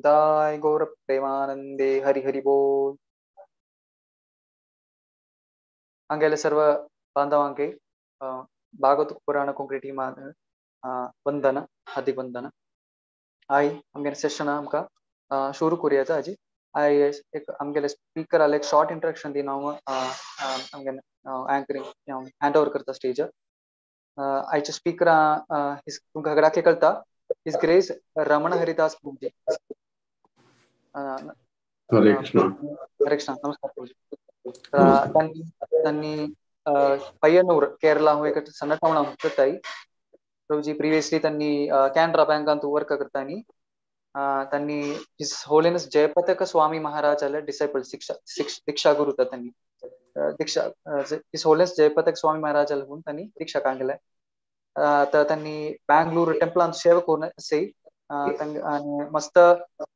निताय गौर प्रेमानंदे हरी हरी बोल. हांगेले सर्व बांधवांके भागवत पुराण कोंकणी टीमान वंदना, हार्दिक वंदना. आई आमगेले सेशन आमकां सुरू करुया. आजी आई एक आमगेले स्पीकर आले एक शॉर्ट इंट्रोडक्शन दिवन हांव आमगेले अँकरिंग हँड ओवर करता स्टेज. आयचे स्पीकर तुमकां सगळ्याक कळटा, his grace Raman Haridas Prabhuji. Hare Krishna. Hare Krishna. नमस्कार प्रभुजी. त्यांनी पय्यनूर केरला हो एक सಣ್ಣ टाउन करताई प्रभुजी. प्रिव्हियसली त्यांनी कॅनरा बँकांत वर्क करतानी. त्यांनी his holiness Jayapataka स्वामी महाराजाला डिसायपल दीक्षा गुरु त्यांनी दीक्षा his holiness Jayapataka स्वामी महाराजाला होऊन त्यांनी दीक्षा काढले. तर त्यांनी बँगलोर टेम्पलांत सेवा करून असे आणि मस्त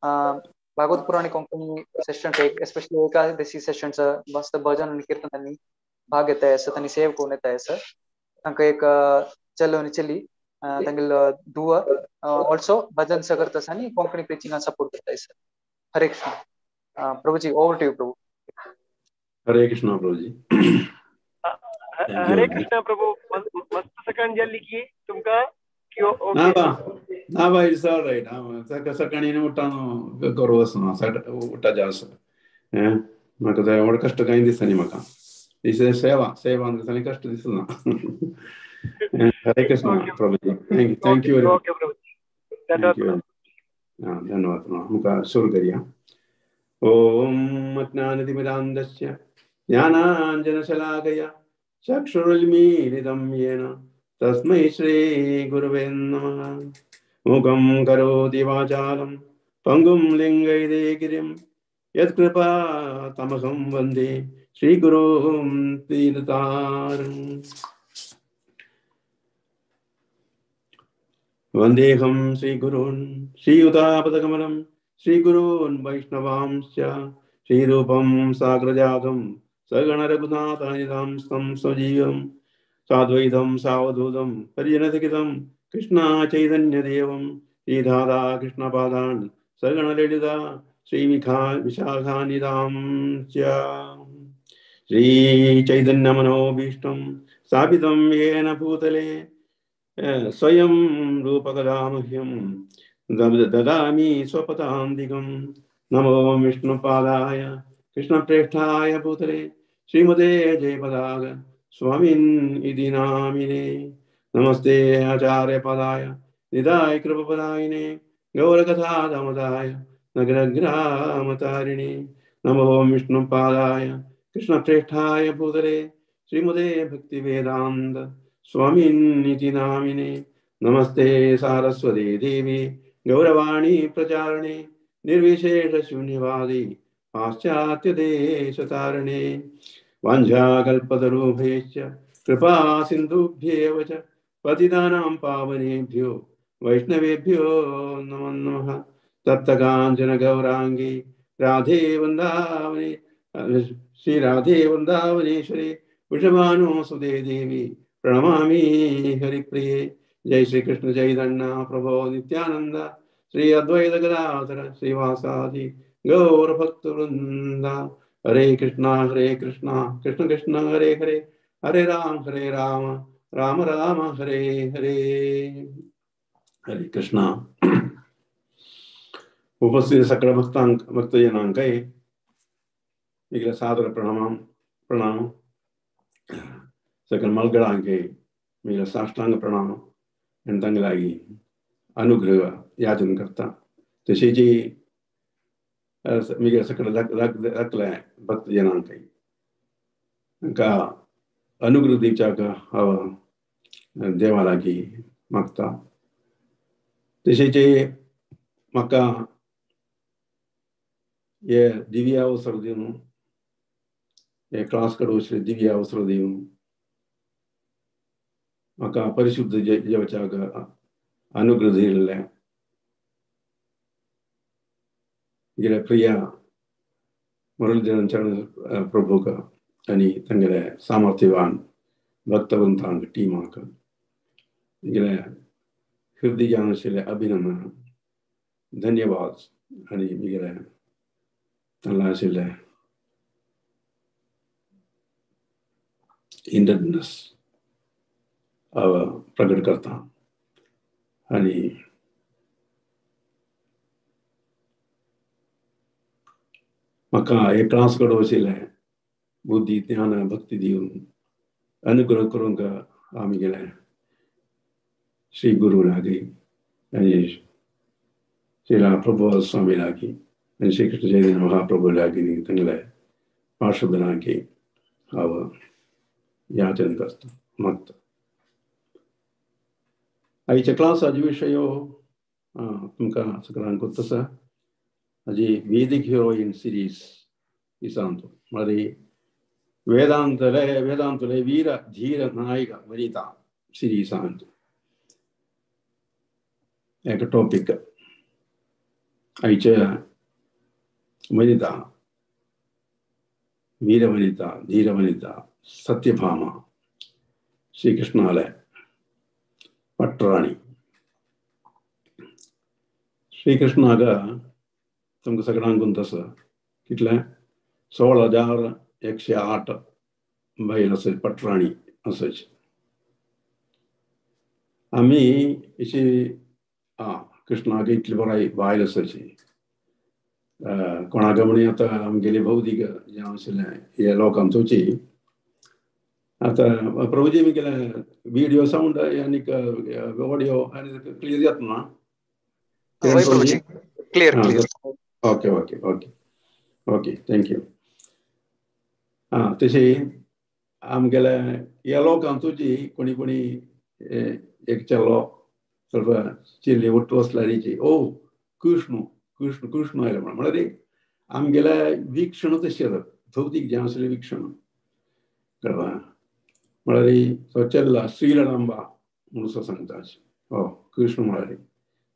भागवत पुराणी कोंकणी सेशन एस्पेशली एकादशी सेशनचं मस्त भजन आणि कीर्तन त्यांनी भाग घेताय असं त्यांनी सेव करून येत असं. तांकां एक चलो आनी चली तांगेलो धुव ऑल्सो भजन करता आनी कोंकणी प्रिचिंगाक सपोर्ट करता sir. Hare Krishna. Prabhuji, over to you Prabhu. Hare Krishna Prabhuji. Hare Krishna Prabhu. मस्त सकाळी जाल्ली की तुमका? ना बा ना बा, it's all right. सकाळी उठान करू वचना उठा जास म्हाका ते व्हड कश्ट कांय दिसना म्हाका. सेवा सेवा दिसना, कश्ट दिसना. हरे कृष्ण प्रभुजी. Thank you very much. धन्यवाद. आमकां सुरू करया. ओम अज्ञानतिमिरान्धस्य ज्ञानाञ्जनशलाकया चक्षुरुन्मीलितं येन तस्मै श्री गुरुवे नमः. मुखं करोति वाचालं पङ्गुं लिङ्गयते गिरिं यत्कृपा तमहं वन्दे श्रीगुरुं दीनतारणं. वन्देऽहं श्रीगुरून् श्रीयुतापदकमलं श्रीगुरून् वैष्णवांश्च श्रीरूपं साग्रजातं सगणरघुनाथानिधां तं सजीवं साद्वैतं सावधूतं परिजनसहितं कृष्णा चैतन्यदेवं श्रीराधा कृष्णपादान् सगणललिता श्रीविखा विशाखानिधां च. श्रीचैतन्यमनोभीष्टं स्थापितं येन भूतले स्वयं रूपकदामह्यं ददामि स्वपदान्तिकं. नमो विष्णुपादाय कृष्णप्रेष्ठाय भूतले श्रीमते जयपदाग स्वामिन् इति नामिने. नमस्ते आचार्यपदाय निदाय कृपपदायिने गौरकथादमदाय नगरग्रामतारिणे. नमो विष्णुपादाय कृष्णप्रेष्ठाय भूतले श्रीमते भक्तिवेदान्त स्वामिन् इति नामिने. नमस्ते सारस्वती देवी गौरवाणी प्रचारिणे निर्विशेष शून्यवादी पाश्चात्य देशतारिणे. वाञ्छाकल्पतरुभ्यश्च कृपा सिन्धुभ्येव च पतितानां पावनेभ्यो वैष्णवेभ्यो नमो नमः. तप्तकाञ्चन गौराङ्गी राधे वृन्दावने श्री राधे वृन्दावनेश्वरी वृषभानुसुते देवी प्रणमामि हरिप्रिये. जय श्री कृष्ण चैतन्य प्रभो नित्यानंद श्री अद्वैत गदाधर श्रीवासादि गौर भक्तवृंद. हरे कृष्णा कृष्ण कृष्ण हरे हरे, हरे राम राम राम हरे हरे. हरे कृष्णा. उपस्थित सकळ भक्तजनांक इकडे सादर प्रणाम प्रणाम. सकल मलगडांके मेरा साष्टांग प्रणाम आणि तांगेलागी अनुग्रह याचन करता. तशेंच मिगे सकळ दाखले भक्तजनांक तांकां अनुग्रह दिवच्याक हांव देवा लागीं मागता. तशेंच म्हाका हे दिव्य अवसर दिवन हे क्लास कडे दिव्य अवसर दिवन म्हाका परिशुद्ध जेवच्याक अनुग्रह दिल्लें गेले प्रिया मुरलीधरन चरण प्रभूक आनी तांगेले सामर्थ्यवान भक्तवंतांक टिमाक गेले हृदय आशिल्लें अभिनंदन. धन्यवाद आनी म्हगेले तांकां आशिल्ले इंडेटनेस हांव प्रकट करता आनी म्हाका हे क्लास घडोवचेलें बुद्धी ज्ञान भक्ती दिवन अनुग्रह करूंक आमी गेले श्री गुरू लागीं आनी श्री प्रभु स्वामी लागीं आनी श्री कृष्ण चैतन्य महाप्रभू लागीं तांगले पार्श्व लागीं हांव याचन करता मागता. आयच्या क्लासाचो विशय तुमकां सगळ्यांक आसा हाजी वेदीक हिरोईन सिरीज दिसांत म्हळ्यार वेदांतले वेदांतले वीर धीर नायक वनिता सिरीजांत एक टॉपीक आयच्या वनिता वीर वनिता धीर वनिता सत्यभामा श्रीकृष्णाले पटराणी. श्रीकृष्णाक तुमकां सगळ्यांकून तसो कितलें 16,108 बायल आसा पटराणी आसाची. आमी अशी कृष्णाक इतली बरी बायल आसाची कोणाक म्हणी आतां आमगेली भौतीक जें आशिल्लें हे लोकांचोची आतां प्रभुजी मी केलें व्हिडिओ सावंड आनीक ऑडियो आनी क्लियर जाता ना? Clear clear. Okay okay okay okay thank you. आं तशी आमगेले ह्या लोकांचोची कोणी कोणी एक चलो ಸ್ವಲ್ಪ चिल्ली उट्टू वसल्यारीची ओ कृष्ण कृष्ण कृष्ण आयले म्हण म्हळ्यार आमगेले वीक्षण तशें जाता भौतीक जें आसलें वीक्षण कळ्ळें म्हळ्यार तो चल्ला श्रीलडांबा म्हणून सांगता हो कृष्ण म्हळ्यार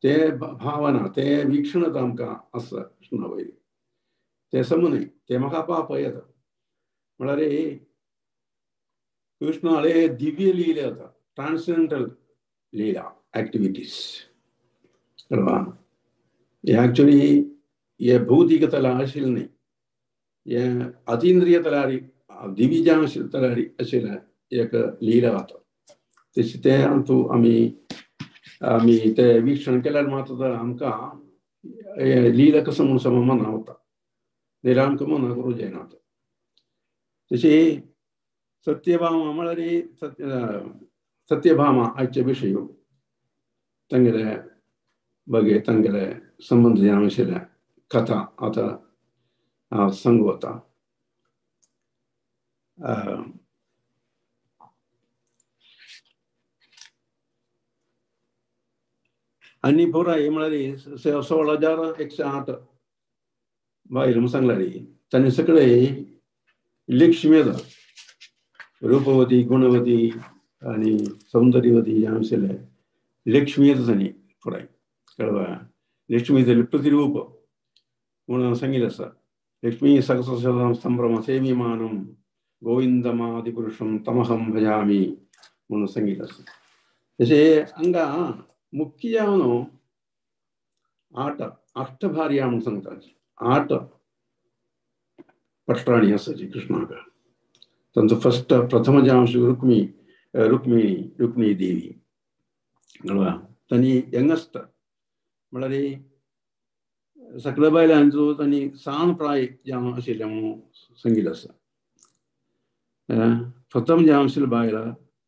ते भावना ते वीक्षणच आमकां आसा कृष्णा वयर ते सम न्हय ते म्हाका पाप येता म्हळ्यार कृष्णाले दिव्य लिला जाता ट्रान्सेंडल लीला ऍक्टिव्हिटीज कळ्ळें हे ऍक्च्युली हे भौतीक तला आशिल्लें न्हय हे अतींद्रिय तलारी दिव्य जें आशिल्लें तलारी आशिल्लें एक लीला जाता तशें तें तूं आमी आमी ते वीक्षण केल्यार मात्र आमकां लीला कसो म्हूण सम मना वता जाल्यार आमकां मना करूं जायना. तशी सत्यभामा म्हळ्यार सत्यभामा आयचे विशय तांगेले बगे तांगेले संबंद जें आशिल्लें कथा आतां हांव सांगू वता. आनी पुराय म्हळ्यार 16,108 बायल म्हूण सांगल्यार तांणी सगळे लक्ष्मी येता रूपवती गुणवती आनी सौंदर्यवती जें आशिल्लें लक्ष्मी येता तांणी पुराय कळ्ळें लक्ष्मीचें प्रतिरूप म्हणून सांगिल्लें आसा. लक्ष्मी सहस्र संभ्रम सेविमानं गोविंदमादिपुरुषं तमहं भजामि म्हणून सांगिल्लें आसा. तशें हांगा मुख्य जावन आठ अष्टभार्या म्हणून सांगता 8 पटराणी आसाची कृष्णाक. तांचो फर्स्ट प्रथम जावन रुक्मी रुक्मिणी रुक्मिणी देवी कळ्ळें तांणी यंगस्ट म्हळ्यार सगळ्या बायलांचो तांणी सान प्राय जावन आशिल्लें म्हणून सांगिल्लें आसा. प्रथम जावन आशिल्लें बायल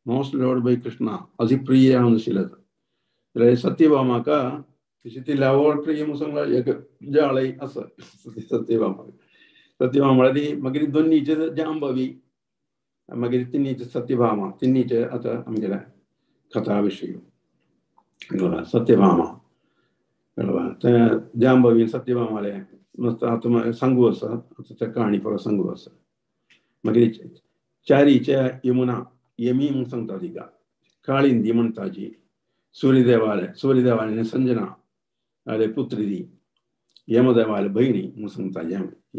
मोस्ट लॉर्ड बाय कृष्णा अशी प्रिय जावन आशिल्लें. जाल्यार सत्यभामाका तशी ती लावड प्रिय म्हणून सांगला एक जाळय आसा सत्यभामाक. सत्यभामा म्हळ्यार ती मागीर दोनीचे जांबवी मागीर तिन्हीचे सत्यभामा तिन्हीचे आतां आमगेल्या कथा विशय सत्यभामा कळ्ळें तें जांबवी सत्यभामाले मस्त आतां सांगू आसा आतां त्या काणी परत सांगू आसा. मागीर चारीच्या यमुना यमी म्हूण सांगता तिका काळिंदी म्हणटा जी सूर्यदेवाले सूर्यदेवाले संजना आले पुत्री दी यमदेवाले भयणी म्हूण सांगता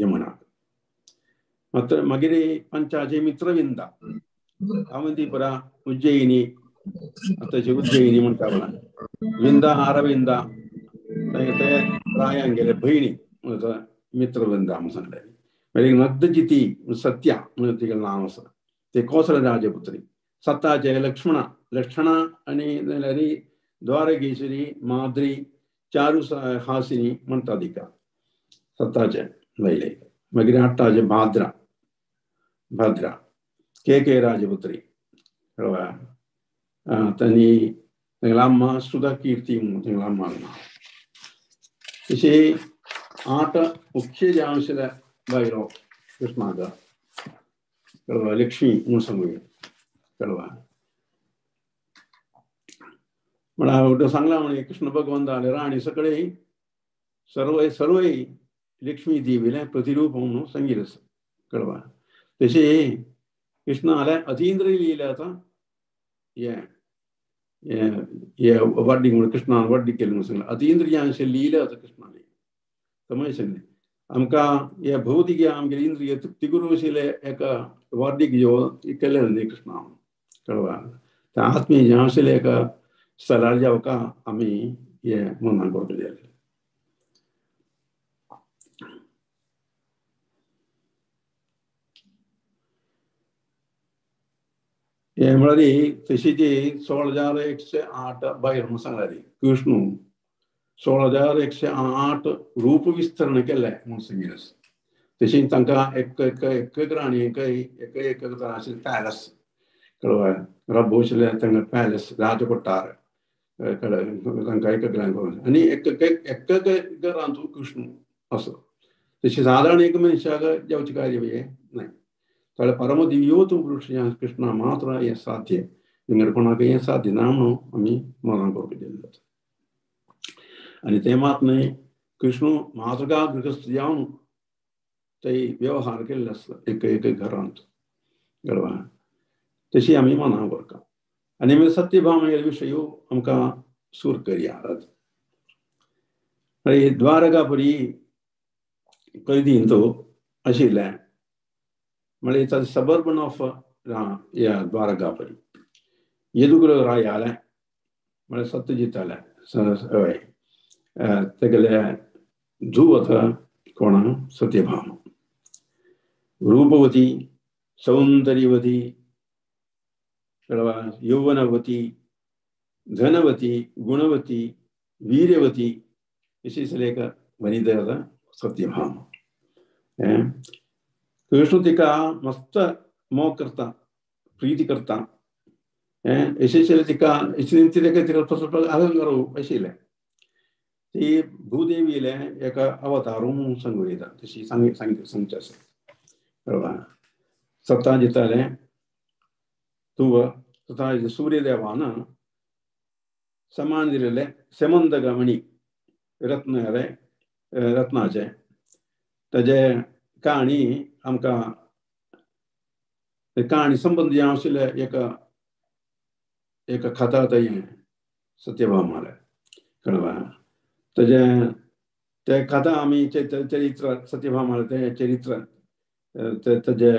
यमुना. मात्र मागीर पंचाचे मित्रविंदा अवंतीपुरा उज्जयिनी आतांची उज्जयिनी म्हणटा म्हणा विंदा आरविंदा ते रायांगेले भयणी मित्रवृंद म्हणून सांगले. मागीर नग्नजिती सत्या म्हणून तिगेलें नांव आसा, ते कोसल राजपुत्री. सत्ताचे लक्ष्मणा, लक्ष्मणा आनी जाल्यार द्वारकेश्वरी माद्री चारू हासिनी म्हणटा तिका सत्ताचे वयले. मागीर आठ्ठाचे भाद्रा, भाद्रा के के राजपुत्री कळ्ळें. तांणी तेंगेली अम्मा सुधा कीर्ती म्हणून तेंगेली अम्मा नांव. तशी 8 मुख्य जे आशिल्ले बायलो कृष्णाक कळ्ळें, लक्ष्मी म्हणून सांगुया कळ्ळें. म्हळ्यार सांगला म्हणे कृष्ण भगवंताले राणी सगळे सर्व सर्वय लक्ष्मी देवीलें प्रतिरूप म्हणून सांगिल्लें आसा कळ्ळें. तशें कृष्णाले अतींद्रिय लीला आतां हें हे वाड्डीक म्हणून कृष्णान वाड्डीक केलें म्हणून सांगलें. अतींद्रियांचे लीला आतां कृष्णाले समज सांगलें आमकां हे भौतिक आमगेले इंद्रिय तृप्ती करूं आशिल्ले एका वाड्डीक यो केलें न्ही कृष्णान कळ्ळें. ते आत्मीय जें आशिल्लें एका स्थलार जावका आमी हे मनाक करपा जाय. हे म्हळ्यार तशी ती 16,108 बायल म्हणून सांगली कृष्णू 16,108 रूप विस्तरण केलें म्हणून सांगिल्लें आसा. तशी तांकां एक एक एक राणयेकय एक एक आशिल्लें पॅलस कळ्ळें, रब्बो आशिल्लें तांकां पॅलस राजकोट्टार कळ्ळें, तांकां एक एकल्यांक आनी एक एक घरांत कृष्ण असो. तशी सादारण एक मनशाक जावचें कार्य हें न्हय. ताळ्या परमदिव्योत्तम पुरुष कृष्णा मात्र हें साध्य, विंगड कोणाक हें साध्य ना म्हणून आमी मनां करपाक जाय. आनी तें मात न्हय, कृष्ण मातृका गृहस्थ जावन ते व्यवहार केल्ले आसता एक एक घरांत कळ्ळें. तशी आमी मनां करता. आनी मागीर सत्यभामा विशय आमकां सूर करया. द्वारकापुरी कैदींत आशिल्लें म्हळ्यार it's suburban of Dwarakapuri. Yadukula रायालें म्हळ्यार सत्यजितालें हय तेगेले धूव आतां कोणा सत्यभामा, रूपवती सौंदर्यवती कळ्ळें, यौवनवती धनवती गुणवती वीर्यवती अशी एक वनिता आतां सत्यभामा. कृष्ण तिका मस्त मोग करता, प्रीती करता. अशें तिका तिका अहंकार आशिल्लें. ती भूदेवीलें एका अवतारू म्हणून सांगूं येता तशी सांगचें आसा कळ्ळें. सत्ता जितालें तूं तथा सूर्यदेवान समान दिलेलें सेमंतगमणी रत्न रत्नाचें ताजे काणी आमकां काणी संबंदी आशिल्लें एका एका कथा हें सत्यभामालें कळ्ळें. ताजें ते कथा आमी चरित्र सत्यभामालें तें चरित्र ताजें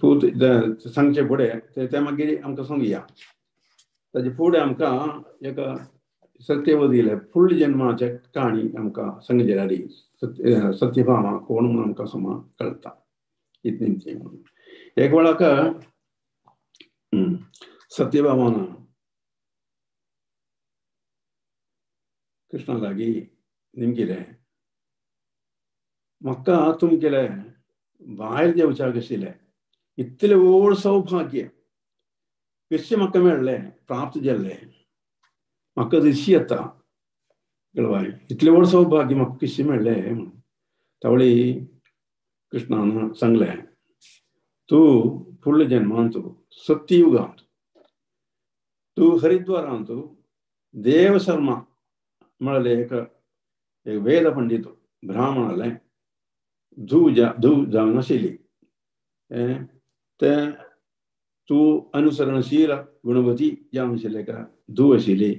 पूत सांगचें फुडें तें मागीर आमकां सांगया. ताजे फुडें आमकां एका सत्यवतीलें फुडल्या जन्माचे काणी आमकां सांगचे जाल्यार सत्यभामा कोण म्हणून आमकां समा कळटा इतलें म्हणून. एक वेळाक सत्यभामान कृष्णा लागीं निमगिलें, म्हाका तुमगेलें भायर देंवच्याक आशिल्लें इतलें व्हड सौभाग्य कशें म्हाका मेळ्ळें, प्राप्त जाल्लें, म्हाका दिशी येता कळ्ळें, इतलें व्हड सौभाग्य म्हाका कशें मेळ्ळें म्हणून. तावळी कृष्णान सांगलें, तूं फुडल्या जन्मांत सत्ययुगांत तूं हरिद्वारांत देवशर्मा म्हळ्यार एक वेद पंडित ब्राह्मणालें धूव धूव जावन आशिल्ली. तें तूं अनुसरणशील गुणवती जावन आशिल्लें का धूव आशिल्ली.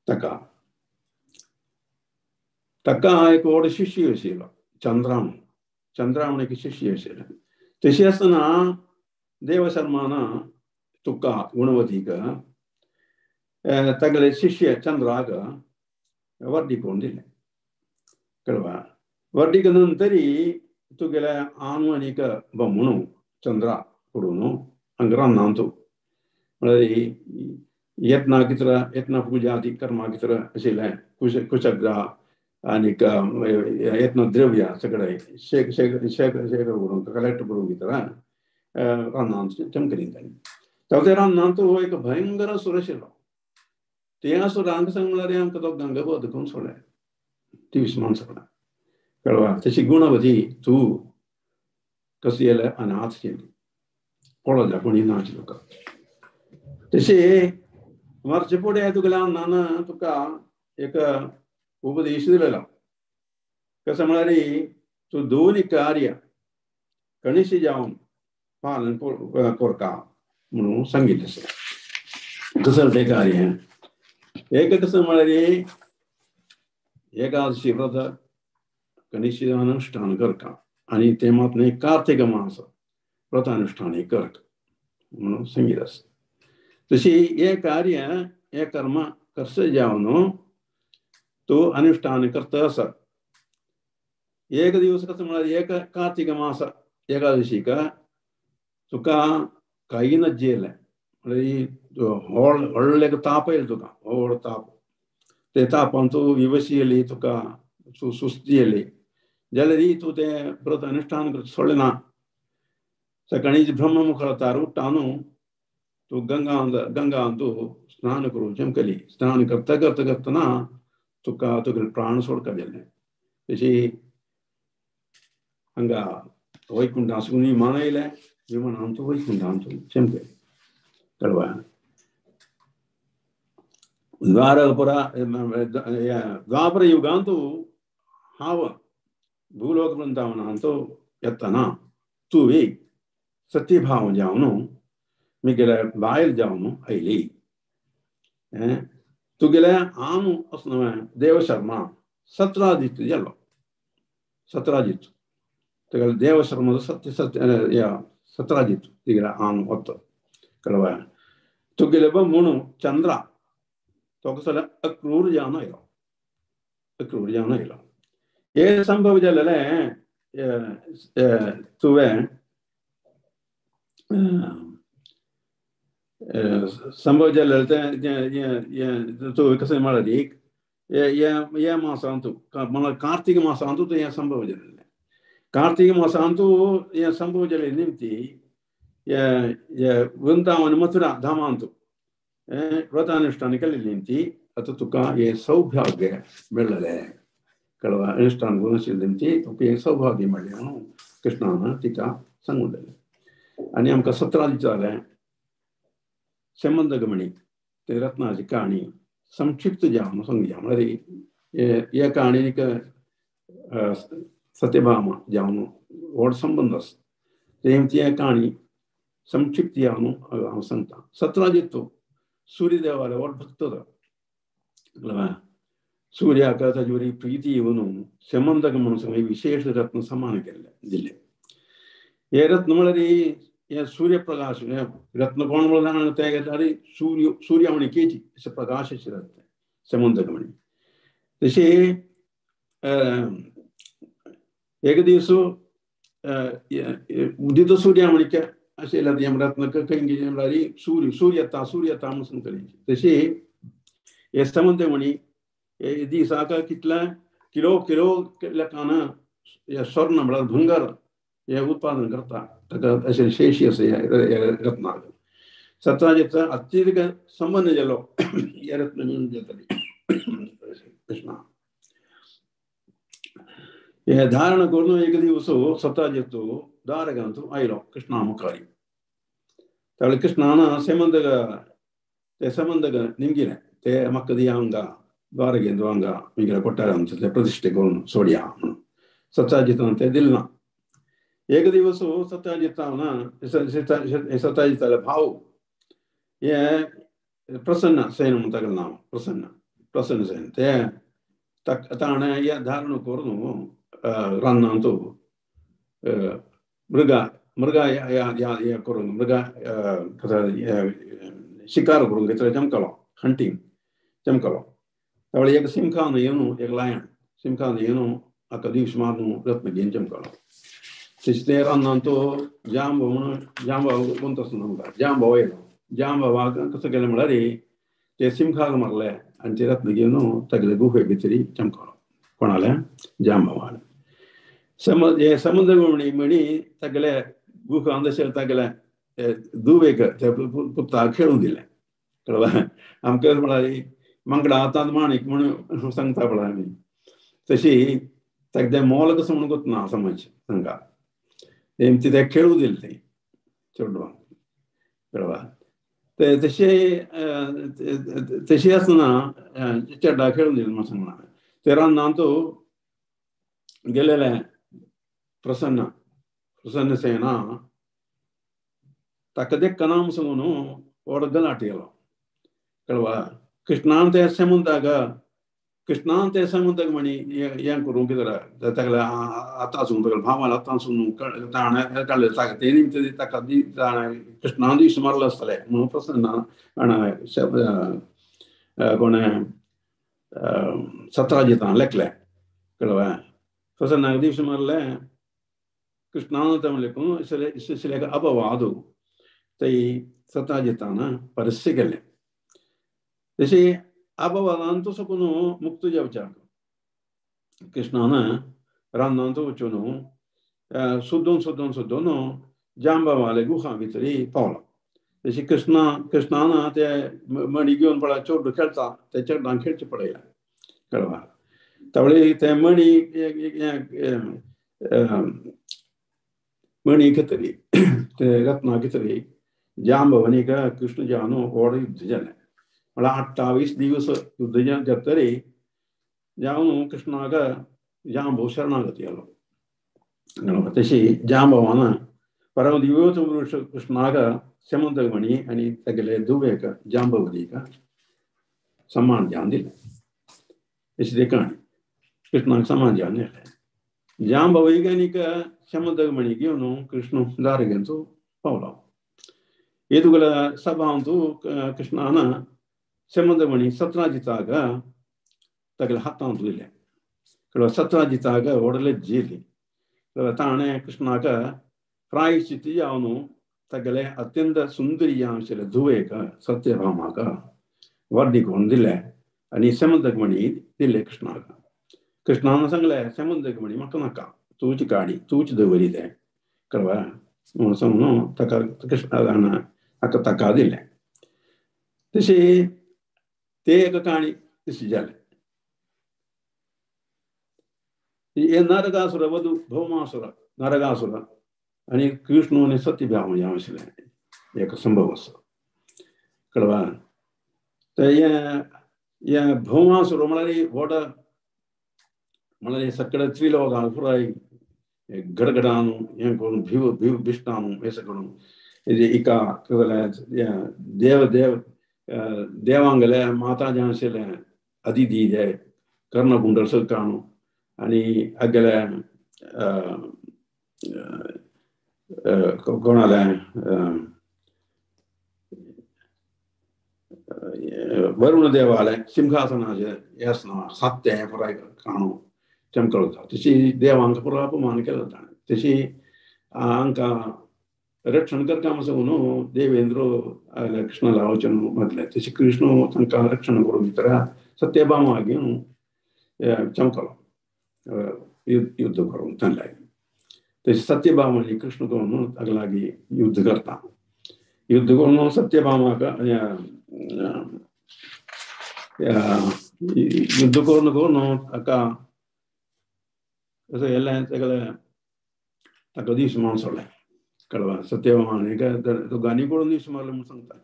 ताका ताका एक व्हड शिष्य आशिल्लो चंद्राम, चंद्राम एक शिष्य आशिल्लें. तशी आसतना देवशर्मान तुका गुणवतीक तागेले शिष्य चंद्राक वर्डी करून दिलें कळवा. वर्डीक नंतरी तुगेले आनु आनीक बम्मणू चंद्रा कडून हांगा रान्नांतू म्हळ्यार यत्ना कित्र यत्न पुजा आदी कर्मा कित्र आशिल्लें कुश कुशग्रा आनीक यत्न द्रव्य सगळे शेक शेक शेक शेक करून कलेक्ट करून कित्र रान्नांत चमकरीन तांणी. ते रान्नांत हो एक भयंकर सूर आशिल्लो. ते असुरांक सांग म्हळ्यार आमकां दोगांक बद करून सोडलें ती विस्मान सगळें कळवा. तशी गुणवती तूं कशी जाल्यार अनाथ केली पळोवया कोणी नाच तुका. तशी मरचे फुडें तुगेल्या नाना तुका एक उपदेश दिलेलो कसं म्हळ्यार तूं दोन कार्य कणिशी जावन पालन कोरका म्हणून सांगितलें आसा. कसं तें कार्य एक कसं म्हळ्यार एकादशी व्रत कणिशी अनुष्ठान करका आनी तें मात न्ही कार्तिक मास व्रत अनुष्ठान करक म्हणून सांगितलें आसा. तशी हें कार्य हें कर्म कसं जावन तूं अनुष्ठान करता आसा. एक दिवस कसं म्हळ्यार एक कार्तिक मास एकादशीक तुका काही नज्जेलें म्हळ्यार व्हडलें एक ताप येयलो तुका व्हड ताप. ते तापान तूं विवशी येयली तुका सुस्ती येयली जाल्यार तूं तें व्रत अनुष्ठान करचें सोडलें ना. सकाळीं ब्रह्म मुखर्तार उठ्ठा न्हू तूं गंगा गंगान तूं स्नान करूं चमकली. स्नान करता करता करतना तुका तुगेले प्राण सोडका जालें. तशी हांगा वैकुंठां साकून विमान येयलें विमानान तूं वैकुंठान तूं चमकली कळवा. द्वारपुरा द्वापर युगांतू हांव भूलोक वृंदावनांतू येतना तुवें सत्यभाव जावन मिगेले बायल जावन आयली. तुगेले आनु असो देवशर्मा सत्राजित जालो. सत्राजित तुगेले देवशर्मा सत्य सत्य सत्राजित तिगेले आनु वत कळवा. तुगेले म्हणून चंद्रा तो कसो अक्रूर जावन आयलो. अक्रूर जावन आयलो. हे संभव जालेलें तुवें संभव जालेलें तें तुवें कसं म्हळ्यार एक ह्या मासांतू म्हळ्यार कार्तिक मासांतू हें संभव जालेलें. कार्तिक मासांतू हें संभव जालें निमती हे वृंदावन मथुरा धामांतू व्रतानुष्ठान केलेली ती आतां तुका हें सौभाग्य मेळ्ळें कळवा. अनुष्ठान करून आशिल्लें ती तुका हें सौभाग्य मेळ्ळें म्हणून कृष्णान तिका सांगून दिलें. आनी आमकां 17 दीस जालें सेमंतकमणी ते रत्नाची कहाणी संक्षिप्त जावन सांगया. म्हळ्यार ह्या कहाणीक सत्यभामा जावन व्हड संबंद आसा. ते ती कहाणी संक्षिप्त जावन हांव सांगता. 17 दीस सूर्यदेवाले व्हड भक्त सूर्याक ताजे वरी प्रीती येवन सेमंतक म्हणून सांग विशेष रत्न समान केल्ले दिले. हे रत्न म्हळ्यार हे सूर्यप्रकाश रत्न कोण म्हणून तें घेतल्यार सूर्य सूर्यमणी केची अशें प्रकाश रत्न सेमंतक म्हणी. तशें एक दीस उदित सूर्यमणीचे अशें रत्न खंय कितें म्हळ्यार सूर्य सूर्य येता सूर्य येता म्हणून सांगतली. तशी हे सेमंत म्हणी हे दिसाक कितले किलो किलो लेखान हे स्वर्ण म्हळ्यार भंगार हे उत्पादन करता ताका अशें शेशी आसा ह्या रत्नाक. सत्राजित अत्यधिक संबंद जालो हे रत्न मेळून जातली कृष्णा. हे धारण करून एक दिवस सत्राजित द्वारकांतू आयलो कृष्णा मुखारी. त्यावेळी कृष्णान सेमंतक ते सेमंतक निमगिलें ते म्हाका दी हांगा द्वारकेंत हांगा मिगेल्या कोट्टारांतले प्रतिश्ठे करून सोडया म्हणून. सत्राजितान तें दिलें ना. एक दिवस सत्राजितान सत्राजिताले भाव हे प्रसन्न सेन म्हणून तागेलें नांव प्रसन्न प्रसन्न सेन ते ताणें हें धारण करून रान्नांतू मृगा मृगा हे करून मृगा शिकार करून घेतले चमकलो हंटींग चमकलो. त्यावेळी एक सिंखान येवन एक लायन सिंखान येवन हाका दीस मारून रत्न घेवन चमकलो. तशें तें रानान तो जांबो म्हणून जांबा कोण आसना आमकां जांबो येयलो. जांबवाक कसो केलें म्हळ्यार ते सिंखाक मारले आनी ते रत्न घेवन तागेले गुहे भितरी चमकलो. कोणाले जांबवान हे समुद्र म्हणी तागेले गुहान तशें तागेले दुवेक त्या पुताक खेळूंक दिलें. कळ्ळें आमकां म्हळ्यार मांकडा हातांत माणीक म्हणून सांगता पळय आमी तशी ताका तें मोल कसो म्हणून कोत्ना समज तांकां ते खेळूं दिलें तें चेडवांक. कळ्ळें ते तशें तशें आसतना चेड्डा खेळूं दिलें म्हणून सांगना. ते रानांत गेलेले प्रसन्न प्रसन्न सेना ताका देख्खना म्हूण सांगून व्हड गलाट गेलो. कळवा कृष्णान ते समुद्राक कृष्णान ते समुद्राक म्हणी हें करूं कितें तागेले आतां आसूं तागेले भावान आतां आसूं ताणें काडलें ताका ते निमतां ताका ताणें कृष्णान दीस मारलो आसतलें म्हणून प्रसन्न कोणें सत्राजितान लेखलें. कळवा प्रसन्नाक दीस मारलें कृष्णान म्हणलें अपवाद तै सत्राजितान परस्य केलें. तशी अपवादान तो सकून मुक्त जावच्याक कृष्णान रानांत वचून सोदून सोदून सोदून जांबावाले गुहा भितरी पावलो. तशी कृष्णा कृष्णान ते मणी घेवन पळय चेडूं खेळटा ते चेडवान खेळचें पळयलें. कळवा त्यावेळी ते मणी मणी घेतली ते रत्नां घेतली जांबवनीक कृष्ण जावन व्हड युद्ध जालें. म्हळ्यार 28 दिवस युद्ध जातरी जावन कृष्णाक जांबव शरणागती आलो. तशी जांबवान परम दिव्योत्तम पुरुष कृष्णाक समुद्रमणी आनी तागेले धुवेक जांबवतीक सम्मान जावन दिलें. अशी ती काणी कृष्णाक सम्मान जावन दिलें. जांबवतीक आनीक समुद्रमणी घेवन कृष्ण द्वारकेंत पावलो. एदुगల सभांतु कृष्णान समुद्रमणि सत्राजिताक तागेले हातांत दिलें. सत्राजिताक व्हडले झेली ताणें कृष्णाक प्रायश्चित जावन तागेले अत्यंत सुंदरी आशिल्ले धुवेक सत्यभामाक वर्दी करून दिलें आनी समुद्रमणी दिलें कृष्णाक. कृष्णान सांगलें समुद्रमणी म्हाका नाका तूच काडी तूच दवरी तें. कळ्ळें म्हणून सांगून ताका कृष्णान ताका ताका दिलें. तशी ते एक काणी तशी जालें. हे नरकासुर वधू भौमासुर नरकासुर आनी कृष्ण आनी सत्यभामा हें आशिल्लें एक संभव आसा. कळ्ळें ते हें भौमासुर म्हळ्यार व्हड म्हळ्यार सगळे त्रिलोकान पुराय गडगडान हें करून भीव भीव भिश्टान हें सगळं एका देव देव देवांगेले माता जें आशिल्लें अदिती जे कर्णकुंडल सगळें काणू आनी हागेले कोणाले वरुण देवाले सिंहासनाचेर हें आसना सत्य हें पुराय काणू चमकळता. तशी देवांक पुरो अपमान केलो ताणें. तशी हांकां रक्षण करता सांगून देवेंद्र कृष्णाला वचून म्हटलें. तशी कृष्ण तांकां रक्षण करून भितर सत्यभामा घेवन चमकलो युद्ध करून तांचे लागीं. तशी सत्यभामा आनी कृष्ण करून ताका लागीं युद्ध करता. युद्ध करून सत्यभामाक युद्ध करून करून ताका असं येलें सगळें ताका दीस मारून सोडलें. कळवा सत्यभामा दोगांनी करून दीस मारले म्हणून सांगता.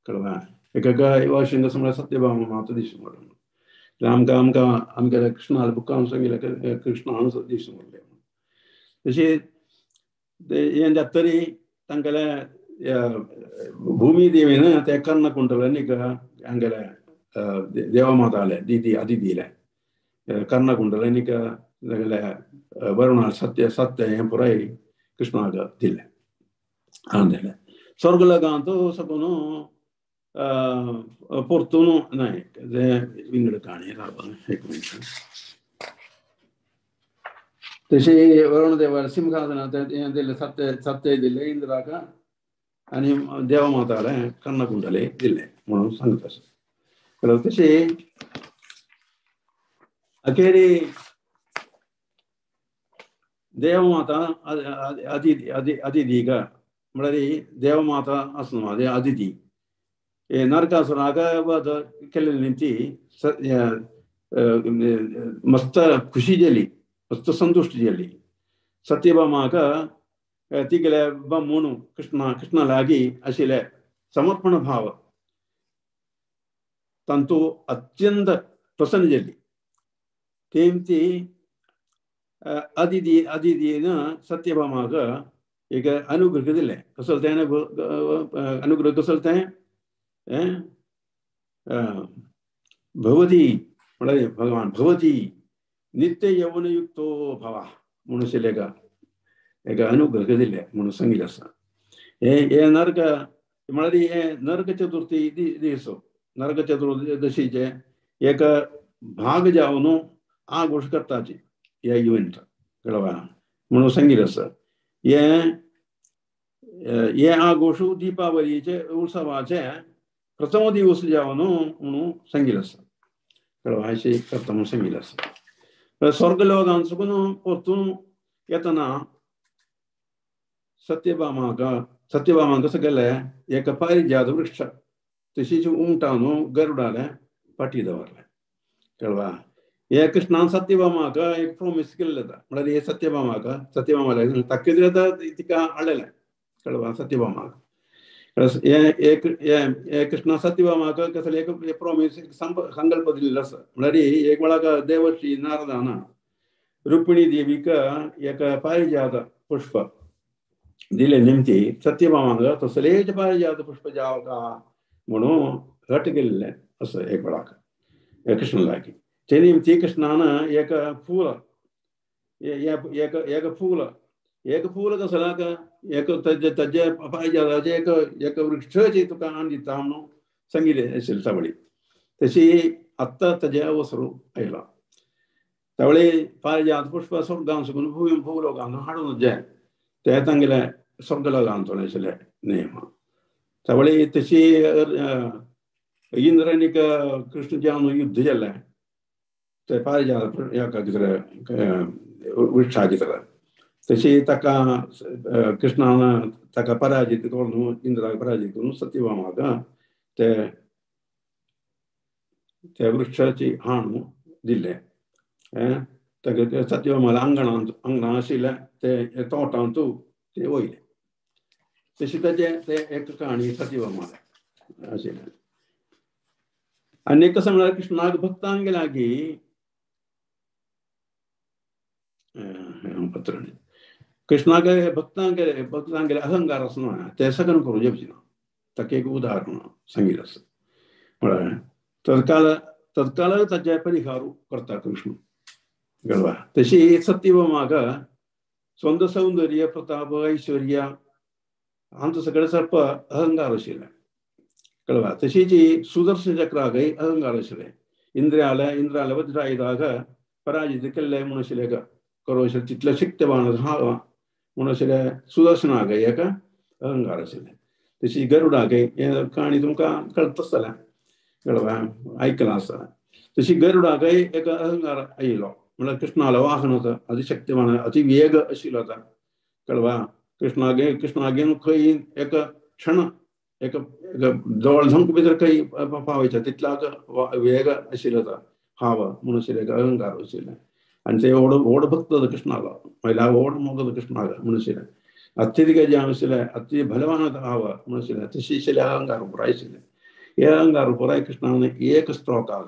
कळवा एका वाशीन कसं म्हळ्यार सत्यभामा मात दीस मारले. आमकां आमकां आमगेल्या कृष्णाल्या बुकान सांगिल्लें कृष्णान दीस मारले. तशी हें जातरी तांगेले भूमी देवीन ते कर्णकुंडल हांगेले देवमाताले दिदी अदितीले कर्णकुंडल तागेले वरुणा सत्य सत्य हें पुराय कृष्णाक दिलें हाडून दिलें. स्वर्गलोकांत सकून परतून नाही ते विंगड काणी एक मिनिट. तशी वरुणदेवाला सिंहासनात हें दिलें, सत्य सत्य दिलें इंद्राक आनी देवमाताले कर्णकुंडले दिलें म्हणून सांगता. तशी अखेरी देवमाता अदिति अदिति का म्हळ्यार देवमाता आसना अदिति नरकासुराक केल्ले निमती मस्त खुशी जाली, मस्त संतुश्ट जाली. सत्यभामाक तिगेले बम्मून कृष्णा कृष्णा लागी आशिल्ले समर्पण भाव तांतू अत्यंत प्रसन्न जाली. तेमती अदिति अदितीन सत्यभामाक एक अनुग्रह दिलें. कसलो तें अनुग्रह कसलो तें भवती म्हळ्यार भगवान भवती नित्य यौवनयुक्तो भवा म्हणून आशिल्लें एका एक अनुग्रह दिलें म्हणून सांगिल्लें आसा. हें हें नरक म्हळ्यार हें नरक चतुर्थी दीस, नरक चतुर्दशीचें एक भाग जावन आघोश करताची ह्या इव्हेंट कळवा म्हणून सांगिल्लें आसा. हें हे आघोश दीपावलीचे उत्सवाचे प्रथम दिवस जावन म्हणून सांगिल्लें आसा. कळवा अशें करता म्हणून सांगिल्लें आसा. स्वर्ग लोकांत सुकून परतून येतना सत्यभामाक सत्यभामाक कसो केलें एक पारिजात वृक्ष तशीच उमटान गरुडाले फाटी दवरलें. कळवा हे कृष्णान सत्यभामाक एक प्रोमीस केल्लें जाता म्हळ्यार हे सत्यभामाक सत्यभामाक ताकीद जाता तिका हाडलेलें. कळवा सत्यभामाक हे हे कृष्णा सत्यभामाक कसले एक प्रोमीस संकल्प दिल्लो आसा. म्हळ्यार एक वेळाक देवर्षी नारदान रुक्मिणी देवीक एक पारिजात पुष्प दिले निमती सत्यभामाक तसलेच पारिजात पुष्प जावका म्हणून हट केल्लें असो एक वेळाक कृष्ण लागीं. ते निमती कृष्णान एक फूल एक एक फूल एक फूल कसलाक एक ताजे पारिजाताचें एक एक वृक्षाचें तुका हाडून दिता म्हणून सांगिल्लें आशिल्लें तावळी. तशी आत्तां ताजें अवसर आयला. तावळी पारिजात पुष्प स्वर्गान सुकून भूंय भूलोकान हाडून जें तें तांगेलें स्वर्गलोकांत आशिल्लें नेम. तावळी तशी इंद्र आनीक कृष्ण जेवन युद्ध जालें ते पारिजात हेका कितें वृक्षाचें तशी ताका कृष्णान ताका पराजित करून इंद्राक पराजित करून सत्यभामाक ते त्या वृक्षाची हाणू दिलें. ताका सत्यभामाल्या आंगणांत आंगणां आशिल्लें ते तोटांत ते वयलें. तशी ताचें तें एक काणी सत्यभामालें आशिल्लें. आनी एक कसो म्हळ्यार कृष्णाक भक्तांक लागीं पत्र कृष्णाक भक्तांक भक्तांगेले अहंकार आसना ते सगळें करूं जेवची ना. ताका एक उदाहरण सांगिल्लें आसा. म्हळ्यार तत्काल तत्काल ताचे परिहार करता कृष्ण. कळवा तशी सत्यभामाक स्वंत सौंदर्य प्रताप ऐश्वर्य हांचो सगळें सर्प अहंकार आशिल्लें. कळवा तशीच सुदर्शन चक्राकय अहंकार आशिल्लें. इंद्रियाले इंद्राले वज्रायुधाक पराजित केल्लें म्हणून आशिल्लें करो आशिल्लें तितलें शक्तवान आहा म्हणून आशिल्लें सुदर्शनाकय एक अहंकार आशिल्लें. तशी गरुडाकय हें काणी तुमकां कळत आसतलें. कळवा आयकलां आसतलें. तशी गरुडाकय एक अहंकार आयलो म्हळ्यार कृष्णालो वाहन होता अतिशक्तिमान अति वेग आशिल्लो आतां. कळवा कृष्णागे कृष्णागेन खंय एक क्षण एक जवळ झंक भितर खंय पावयता तितलाक वेग आशिल्लो आतां हाव म्हणून आशिल्लें एक अहंकार आशिल्लें. आनी ते व्हड व्हड भक्त कृष्णालो महिला व्हड मोग कृष्णाक म्हणून आशिल्लें. अत्यधिक जें आशिल्लें अति बलवान हाव म्हणून आशिल्लें तशी आशिल्लें अहंकार पुराय आशिल्लें. हे अहंकार पुराय कृष्णान एक स्ट्रोकाक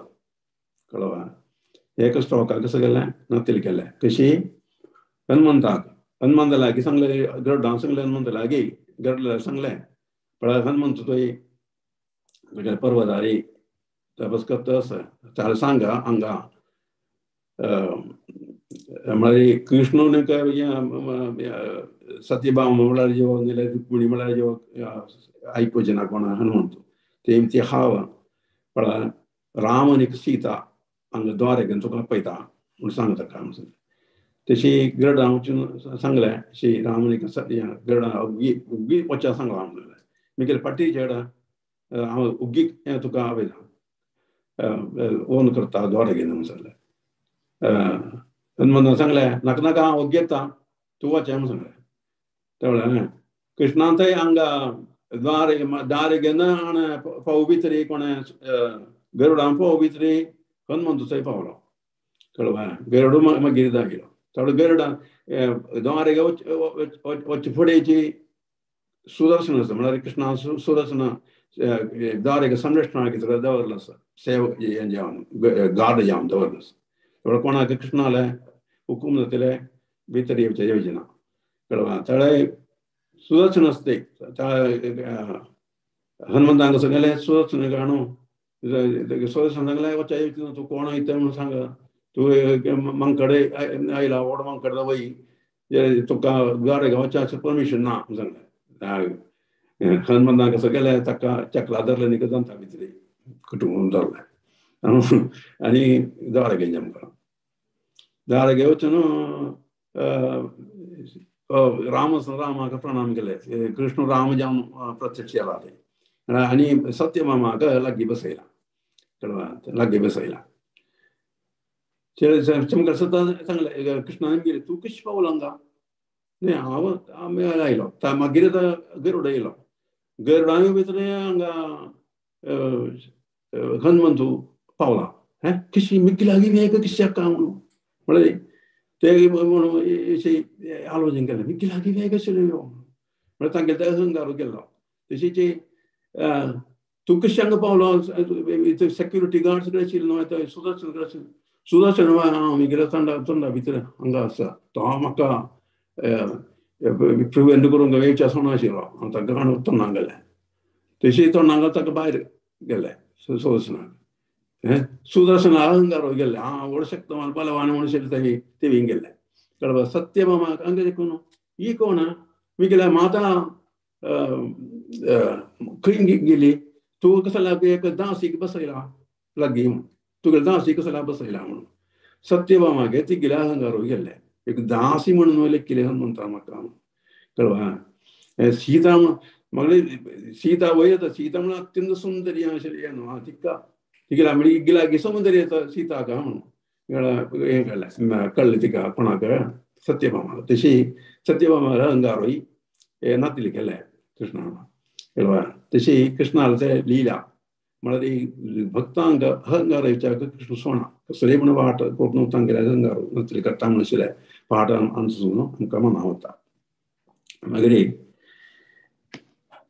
कळवा एक स्ट्रोकाक कसो केलें नतील केलें. कशी हनुमंताक हनुमंत लागीं सांगलें गरुडान सांगलें हनुमंत लागीं गरुडाक सांगलें पळय हनुमंत तुवें तुगेले पर्वतारी तपस करता आसा ताका सांगा हांगा म्हळ्यार कृष्ण सत्यभामा म्हळ्यार जेव रुक्मिणी म्हळ्यार जेव आयकुचें ना कोणा हनुमंत ते हांव म्हळ्यार राम आनी सीता हांगा द्वारकेन तुका पळयता म्हूण सांग ताका म्हणून. तशी गरुडान वचून सांगलें अशी राम आनी गरुडान उग्गी उग्गी वचपाक सांगलां म्हणलें मिगेले फाटी चेडा हांव उग्गी तुका आपयता ओन करता द्वारकेन म्हणून सांगलें. हनुमंतान सांगलें नाका नाका हांव ओग्गी येता तूं वच म्हणून सांगलें. तेवळें कृष्णान थंय हांगा द्वार दार घेवन आनी पाव भितरी कोणें गरुडान पाव भितरी हनुमंत थंय पावलो कळ्ळें. गरुडू मागीर गेलो थोडो गरुडान द्वारके वच फुडेंची सुदर्शन आसा म्हळ्यार कृष्णा सुदर्शन द्वारके संरक्षणाक कितें दवरलो आसा सेव हें जावन गार्ड जावन दवरलो आसा. थोडो कोणाक कृष्णाले हुकूम जातले भितर येवचें येवचें ना कळ्ळें. थोडे सुदर्शन आसते हनुमंतांक सांगलें सुदर्शन हाणू सुदर्शन सांगलें वच येवचें ना तूं कोण वयता म्हणून सांग तूं मांकडे आयला व्हड मांकडे वय तुका द्वारके वचपाचें परमिशन ना म्हणून सांगलें. हनुमंतांक सगळें ताका चक्रा धरलें न्ही जाता भितरी कुटुंब धरलें आनी द्वारके आमकां द्वारके वचून राम रामाक प्रणाम केले कृष्ण राम जावन प्रत्यक्ष जाला ते आनी सत्यभामाक लागीं बसयला कळ्ळें लागीं बसयला. चमकार सद्दां सांगलें कृष्णान गेले तूं कशें पावलो हांगा न्ही हांव आमी आयलो मागीर आतां गरुड येयलो गरुडान भितर हांगा हनुमंतू पावला हें कशी मिगी लागीं वेग कशी हाका म्हणून म्हळ्यार ते म्हणून अशें आलोचन केलें मिगी लागीं वेग आशिल्लो यो म्हळ्यार तांगेले ते अहंकार केल्लो तशीच तूं कशें हांगा पावलो सेक्युरिटी गार्ड सगळे आशिल्लो न्हय सुदर्शन कडेन आशिल्लो सुदर्शन हांव मिगेल्या तोंडा तोंडा भितर हांगा आसा तो हांव म्हाका प्रिवेंट करूंक वेळचें सोण आशिल्लो हांव ताका काडून तोंडाक गेलें तशी तोंडाक ताका भायर गेलें सुदर्शनाक हें सुदर्शन अहंकार गेल्लें हांव व्हड शक्तवान बलवान म्हणून तेवी तेवी गेल्लें कळ्ळें. सत्यभामाक हांगा देखून ही कोण मिगेल्या माता खंय गेली तूं कसो लागीं एक दासीक बसयला लागीं म्हणून तुगेले दासी कसो बसयला म्हणून सत्यभामागे तिगेले अहंकार गेल्ले एक दासी म्हणून लेखिल्लें हनुमंता म्हाका कळ्ळें. सीता म्हळ्यार सीता वयर येता सीता म्हणल्यार अत्यंत सुंदरी आशिल्ली न्हू तिका तिगेल्या म्हणजे लागीं समुद्र येता सीताक म्हणून हें कळ्ळें कळ्ळें तिका कोणाक सत्यभामाक. तशी सत्यभामा अहंकारूय नातिले केलें कृष्णान कळ्ळें. तशी कृष्णाले ते लिला म्हळ्यार भक्तांक अहंकार येवच्याक कृष्ण सोणा कसलेय म्हण वाट करून तांगेले अहंकार नातले करता म्हण आशिल्लें पाठ आमचो आमकां मना वता. मागीर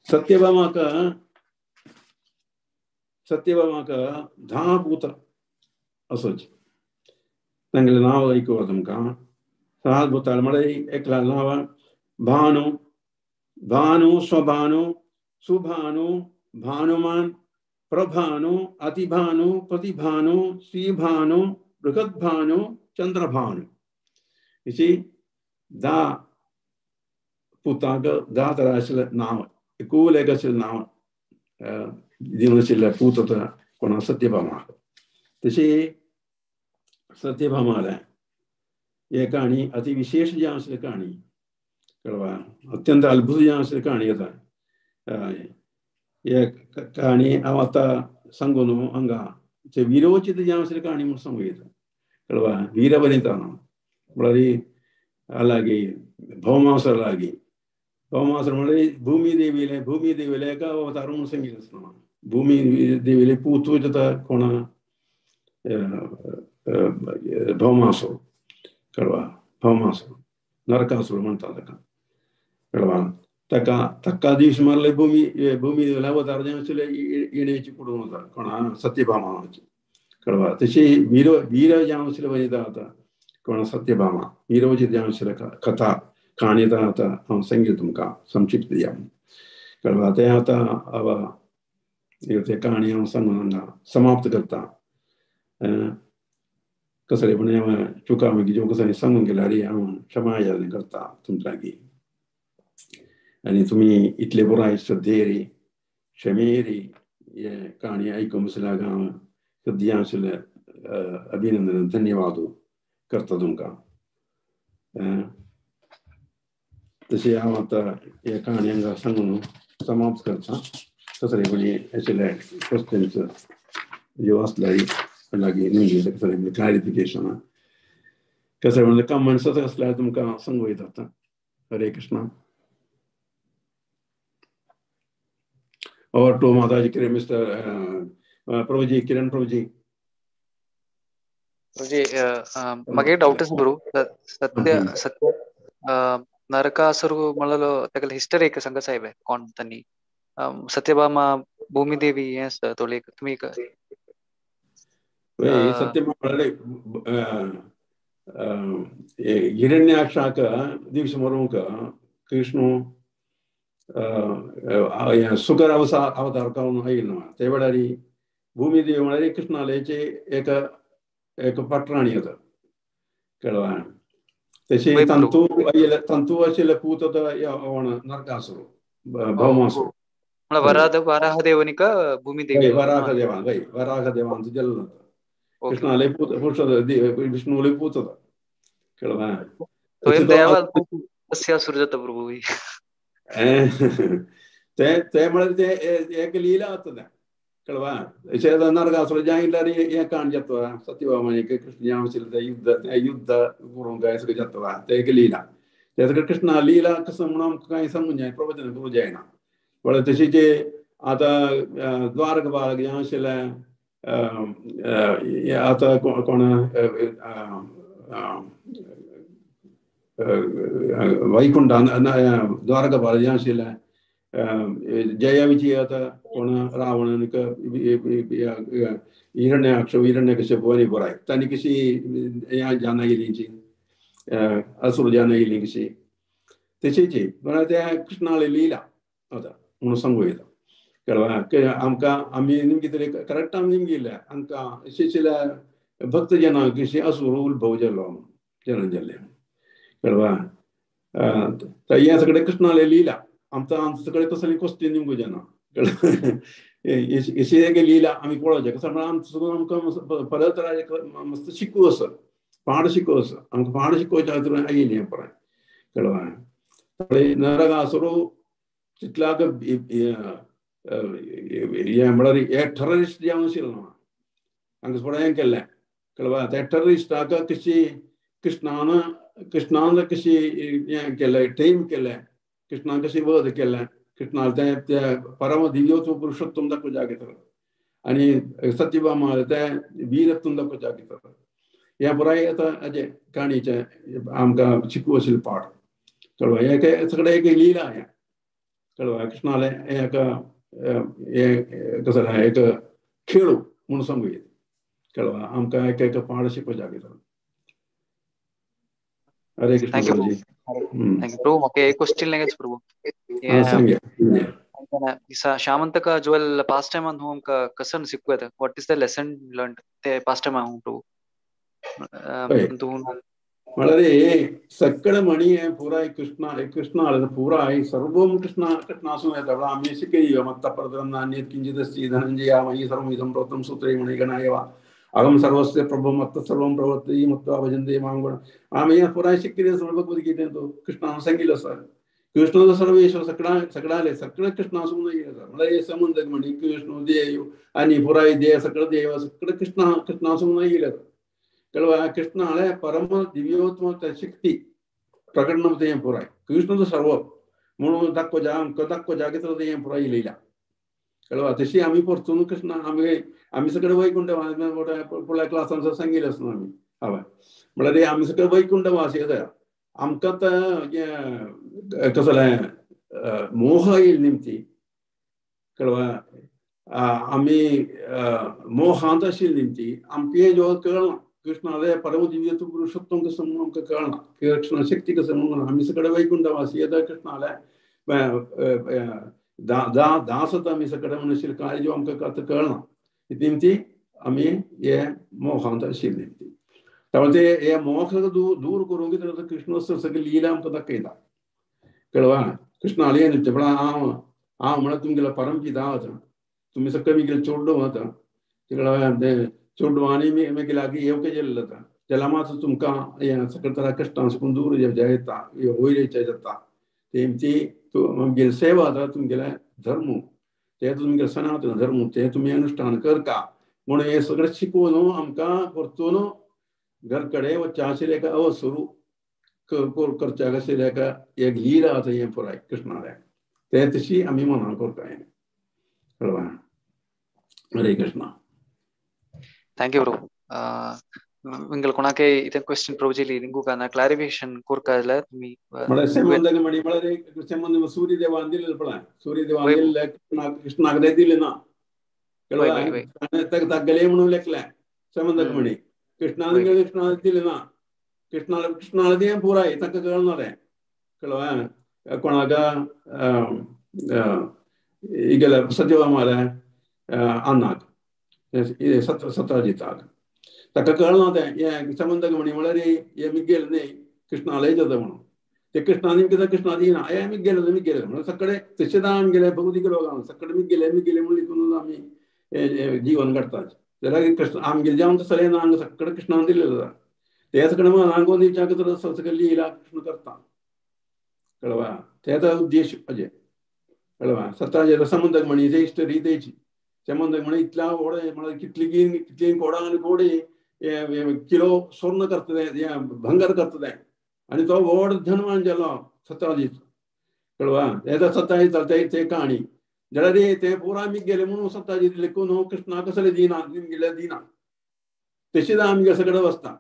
सत्यभामाक सत्यभामाक 10 पूत आसोच तांगेलें नांव आयकुया तुमकां. 7 पुतां म्हळ्यार एकल्या नांव भानु भानु स्वभानु सुभानु भानुमान प्रभानु अतिभानु प्रतिभानु श्रीभानु बृहद्भानु चंद्रभानु अशी 10 पुतांक 10 तरा आशिल्लें नांव एकूल एक आशिल्लें नांव दिवन आशिल्लें पूत कोणा सत्यभामाक. तशी सत्यभामालें हे काणी अति विशेष जी आशिल्ली काणी कळ्ळें अत्यंत अद्भुत जी आशिल्ली काणी येता हे काणी हांव आतां सांगू न्हू हांगा विरोचित जी आशिल्ली काणी म्हूण सांगू येता कळ्ळें. वीरवनिता म्हळ्यार लागीं भौमासर लागीं भौमासर म्हळ्यार भूमी देवीले भूमी देवीले एका अवतार म्हूण सांगिल्लें आसता भूमी देवीले पूत जाता कोणा भौमासो कळ्ळें भौमासो नरकासूर म्हणटा ताका कळ्ळें. ताका ताका दीस मारले भूमी भूमी देवीले अवतार जे आशिल्ले इणेची कुडून वता कोणा सत्यभामाची कळ्ळें. तशी वीर वीर जे आशिल्ले वनिता आतां कोणा सत्यभामा विरोचित जे आशिल्ले कथा काणी आतां हांव सांगीत तुमकां संक्षिप्त दिया कळ्ळें. तें आतां हांव ते काणी हांव सांगून हांगा समाप्त करता. कसले पण हांव चुका मागीर ज्यो कसलें सांगून गेल्यार हांव क्षमा याचना करता तुमच्या लागीं. आनी तुमी इतले पुराय श्रद्धेरी क्षमेरी हे काणी आयकूंक आशिल्ल्याक हांव सद्या आशिल्ले अभिनंदन धन्यवाद करता तुमकां. तशें हांव आतां हे काणी हांगा सांगून समाप्त करता. कसले कोणी आशिल्ले क्वेश्चन्स ज्यो आसल्यार लागीं निमगें कसलें क्लॅरिफिकेशन कसलें म्हणजे कमेंट्स आसल्यार तुमकां सांगू येता आतां. Hare Krishna. Over to Mataji Kiran, Mister Prabhuji, Kiran Prabhuji. Prabhuji, म्हाका एक डावट आसा गुरू. सत्य सत्य नरकासुर म्हणलो ताका हिस्टरी एक सांगा साहेब कोण तांणी सत्यभामा भूमिदेवी हें आसता थोडी तुमी सत्यभामा म्हणल्यार हिरण्याक्षाक दिवस मरूंक कृष्ण सुकर अवतार करून आयिल्लो. ते वेळार भूमिदेवी म्हळ्यार कृष्णालयाचे एक एक पटराणी येता कळवा. तशें तंतू आयिल्ले तंतू आशिल्ले पूत नरकासुर भौमासूर वराहदेवनिक भूमिदेवी वराहदेवान वय वराहदेवान जल्म कृष्णाले पूत पुरुष विष्णुले पूत कळवा. प्रभू ते ते म्हळ्यार ते एक लीला आतां तें कळवा. नरकासुर जायल्यार हें काण जाता सत्यभामाक कृष्ण आशिल्लें युद्ध युद्ध करूंक काय सगळें जाता तें एक लीला. ते सगळें कृष्णा लीला कसो म्हणून आमकां कांय सांगूंक जाय प्रवचन करूंक जायना. म्हळ्यार तशें जे आतां द्वारक बालक जें आशिल्लें आतां कोण वैकुंठान द्वारका बाल जें आशिल्लें जया विजय आतां कोण रावण हिरण्याक्ष हिरण्यकश्यप आनी पुराय तांणी कशी हें जाना गेली असुर जाना गेली कशी तशीच म्हळ्यार तें कृष्णाली लीला आतां म्हणून सांगू येता कळवा. आमकां आमी निमगी तरी करेक्ट आमी निमगी इल्ल्या आमकां शिशिल्या भक्त जना कशी असुर उद्भव जालो जनन जाल्ले कळवा. हें सगळें कृष्णाले लीला आमकां आमचे सगळें कसली क्वेश्चन निमगू जायना अशी एक लीला आमी पळोवचें कसो म्हळ्यार आमचो सगळो आमकां परत मस्त शिकू आसा पाड शिकू आसा आमकां पाड शिकोवच्या खातीर आयिल्ली हें पुराय कळवा. नरकासुर तितल्याक हें म्हळ्यार हे टेररिस्ट जावन आशिल्लो हांगा थोडें हें केल्लें कळवा. त्या टेररिस्टाक कशी कृष्णान कृष्णान कशी हें केलें टेम केलें कृष्णान कशी वध केलें कृष्णान तें तें परम दिव्योत्व पुरुषोत्तम दाखोवच्या खातीर आनी सत्यभामा तें वीरत्व दाखोवच्या खातीर हें पुराय आतां हाजें काणयेचें आमकां शिकू आशिल्लें पाठ कळवा. हें सगळें एक लीला हें कळवा. कृष्णालें हें एक हें कसलें एक खेळू म्हणून सांगू येता कळवा. आमकां एक एक पाठ शिकोवच्या खातीर. हरे कृष्ण प्रभुजी. प्रभु म्हाका एक क्वेश्चन लगेच प्रभु. शामंतक ज्वेल पास्ट टाइम आमकां कसन शिकू येता what is the lesson learn ते पास्ट टाइम आहा प्रभु. म्हळ्यार सगळें म्हणी हें पुराय कृष्णा कृष्णा पुराय सर्वं कृष्ण कृष्ण आसूं येता. म्हळ्यार आमी शिकय मत्तप्रदं नान्यत् किञ्चित् अस्ति धनञ्जया मयि सर्वम् इदं प्रोक्तं सूत्रे मणिगणा एव अहं सर्वस्य प्रभु मत्तः सर्वं प्रवर्तते मत्वा भजन्ते मां गुण. आमी हें पुराय शिकली आसा भगवद्गीतेंत कृष्णान सांगिल्लें आसा. कृष्ण सर्वेश्वर सगळ्या सगळ्याले सगळें कृष्ण आसून आसा. म्हळ्यार हे समंतक म्हणी कृष्ण देव आनी पुराय देव सगळें देव सगळें कृष्ण कृष्ण आसून येयलें आसा. कळवा. कृष्णाले परम दिव्योत्म शक्ती प्रकटन हें पुराय कृष्ण सर्व म्हणून दाखोवच्या आमकां दाखोवच्या खातीर हें पुराय लीला कळवा. तशी आमी परतून कृष्ण आमी आमी सगळे वैकुंठ फुडल्या क्लासान सांगिल्लें आसना आमी हय म्हळ्यार आमी सगळे वैकुंठ वासी येता आमकां आतां कसलें मोह येयल निमती कळवा. आमी मोहांत आशिल्ली निमती आमकां हें जेवण कळना कृष्णाले परम दिव्य पुरुषोत्तम कसं म्हणून आमकां कळना कृष्ण शक्ती कसं म्हणून आमी सगळे वैकुंठ वासी येता. कृष्णाले दासत आमी सगळे म्हणून आशिल्लें कांय जेव आमकां आतां कळना निमती आमी हे मोहांत आशिल्ली निमती. त्यामुळे ते हे मोह सगळं दूर करूंक कृष्ण सगळी लीला आमकां दाखयता कळवा. कृष्णाले निमतें म्हळ्यार हांव हांव म्हळ्यार तुमगेलो परमपिता आतां तुमी सगळे मिगेले चोडडो आतां तिकडे चोडवांनी मागीर लागीं येवके जेल्ले जाता तेला मात तुमकां हें सगळे तरा कश्टां सकून दूर येता वयर जाता तेमची आमगेली सेवा आतां तुमगेले धर्म ते तुमगेले सनातन धर्म ते तुमी अनुष्ठान करता म्हणून हे सगळें शिकोवन आमकां परतून घर कडेन वचचें आशिल्लें एका अवसरू करच्याक आशिल्लें एका एक लीला आतां हें पुराय कृष्णालें तें तशी आमी मनान करता हें कळवा. हरे कृष्णा. Thank you bro. உங்களுக்கு கொனாக்கே இத क्वेश्चन ಪ್ರಭುಜಿಲಿ ನಿಂಗೂ ಕಾನ ಕ್ಲಾರಿಫಿಕೇಶನ್ ಕೊರ್ಕಾಜಲ ತುಮಿ ಮಳೆ ಸಂಬಂಧಗ ಮಣಿ ಮಳೆ ಸಂಬಂಧ ಸೂರ್ಯದೇವ ಅಂದಿಲ್ಲ ಪಳ ಸೂರ್ಯದೇವ ಅಂದಿಲ್ಲ ಕೃಷ್ಣ ಆಗದೆ ದಿಲ್ಲ ನಾ ಕಳವಾ ತಗ ತಗಲೆ ಮಣು ಲೆಕ್ಲ ಸಂಬಂಧಗ ಮಣಿ ಕೃಷ್ಣ ಅಂದಿಲ್ಲ ಕೃಷ್ಣ ದಿಲ್ಲ ನಾ ಕೃಷ್ಣ ಕೃಷ್ಣ ಅಳದೆ ಪೂರಾ ತಕ್ಕ ಕಳನರೆ ಕಳವಾ ಕೊನಾಗ ಈಗೆಲ್ಲ ಸತ್ಯಭಾಮಾಲ ಅನ್ನಾಗ सत्राजिताक ताका कळना तें हें समंतक म्हणी म्हळ्यार हे मिगेल न्ही कृष्णालय जाता म्हणून ते कृष्णानी कितें कृष्णा दिना हे मिगेले मिगेले म्हणून सगळे तशेंच आमगेले भौतीक लोक सगळे मिगेले मिगेले म्हणून हितून आमी जीवन काडटात जाल्यार कृष्ण आमगेले जेवण तसलें ना हांगा सगळें कृष्णान दिल्लें जाता ते सगळें मनाक दिवच्याक तर सगळें लिला कृष्ण करता कळवा तेचा उद्देश अजें कळवा सत्राजे समंतक म्हणी ते हिस्टरी तेची संबंध म्हणे इतला व्हड म्हळ्यार कितली कितली कोडा आनी कोडी किलो स्वर्ण करतले भंगार करतले आनी तो व्हड धनवान जालो सत्राजीत कळवा. तेचा सत्राजीत चलता ते कहाणी जाल्यार ते पुरा आमी गेले म्हणून सत्राजीत लेखून कृष्णा कसले दिना गेले दिना तशीच आमगे सगळें वसता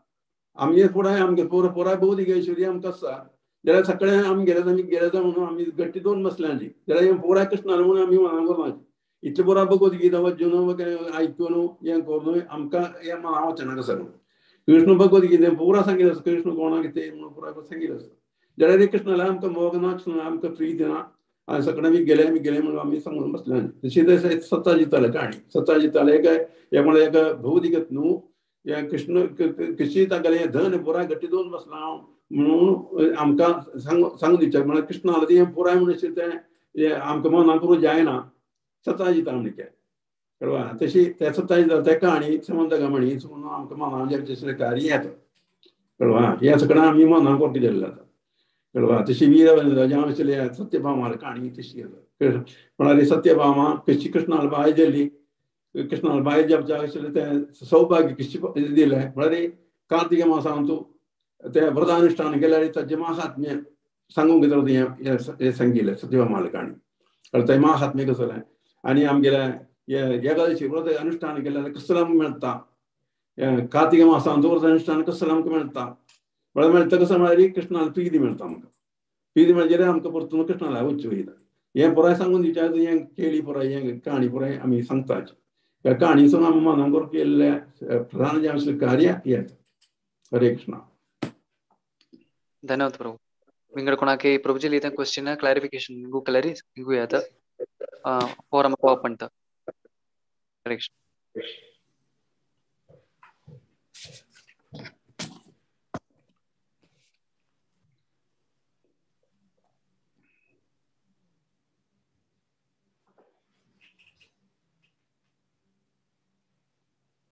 आमगे पुराय आमगे पुराय बौद्धीक ऐश्वर्य आमकां आसा जाल्यार सगळें आमी गेले आमी गेले म्हणून आमी गट्टी दोन बसल्यांची जाल्यार पुराय कृष्णान म्हणून आमी मनान करपाची इतले बरो भगवद्गीता वाचून आयकून हें करून आमकां हें मना वचना कसं कृष्ण भगवद्गीते पुरा सांगितलं आसा कृष्ण कोणाक कितें म्हणून पुराय सांगितलं आसा जाल्यार कृष्णाला आमकां मोग ना कृष्णाला आमकां प्रीती ना आनी सगळें आमी गेले आमी गेले म्हणून आमी सांगून बसले तशी सत्राजिताले काणी सत्राजिताले एक हें म्हळ्यार एक भौतिकत न्हू हें कृष्ण कशी तागेलें धन पुराय गट्टी दोन बसला म्हणून आमकां सांगून दिवचें म्हळ्यार कृष्णाला तें पुराय म्हणून तें आमकां मनाक करूं जायना सत्राजिता म्हणके कळवा. तशी त्या सत्राजिता ते कहाणी समंतक म्हणी म्हणून आमकां मनान कार्य येता कळवा. हें सगळें आमी मनान कोर्ट केल्लें जाता कळवा. तशी वीर जावं आशिल्ले सत्यभामा कहाणी तशी येता म्हळ्यार सत्यभामा कशी कृष्णाला बाय जाली कृष्णाला बाय जावच्या आशिल्लें तें सौभाग्य कशी दिलें म्हळ्यार कार्तिक मासांत तें व्रतानुष्ठान केल्यार ताचें महात्म्य सांगूंक येता हें सांगिल्लें सत्यभामाले कहाणी कळटा तें महात्म्य कसलें आनी आमगेले एकादशी व्रत अनुष्ठान केल्यार कसलें आमकां मेळटा कार्तिक मासांत व्रत अनुष्ठान कसलें आमकां मेळटा म्हळ्यार मेळटा कसो म्हळ्यार कृष्णाला प्रीती मेळटा आमकां प्रीती मेळचेर आमकां परतून कृष्णाला वचचें वयता हें पुराय सांगून दिवचें हें केली पुराय हें कहाणी पुराय आमी सांगताची ह्या कहाणीसून आमी मनान करून केल्लें प्रधान जें आसलें कार्य हें. हरे कृष्णा. धन्यवाद प्रभु. विंगड कोणाके प्रभुजी लिहिता क्वेश्चन क्लॅरिफिकेशन निंगू कलरी निंगू येता फोरम ओपन. हरे कृष्ण.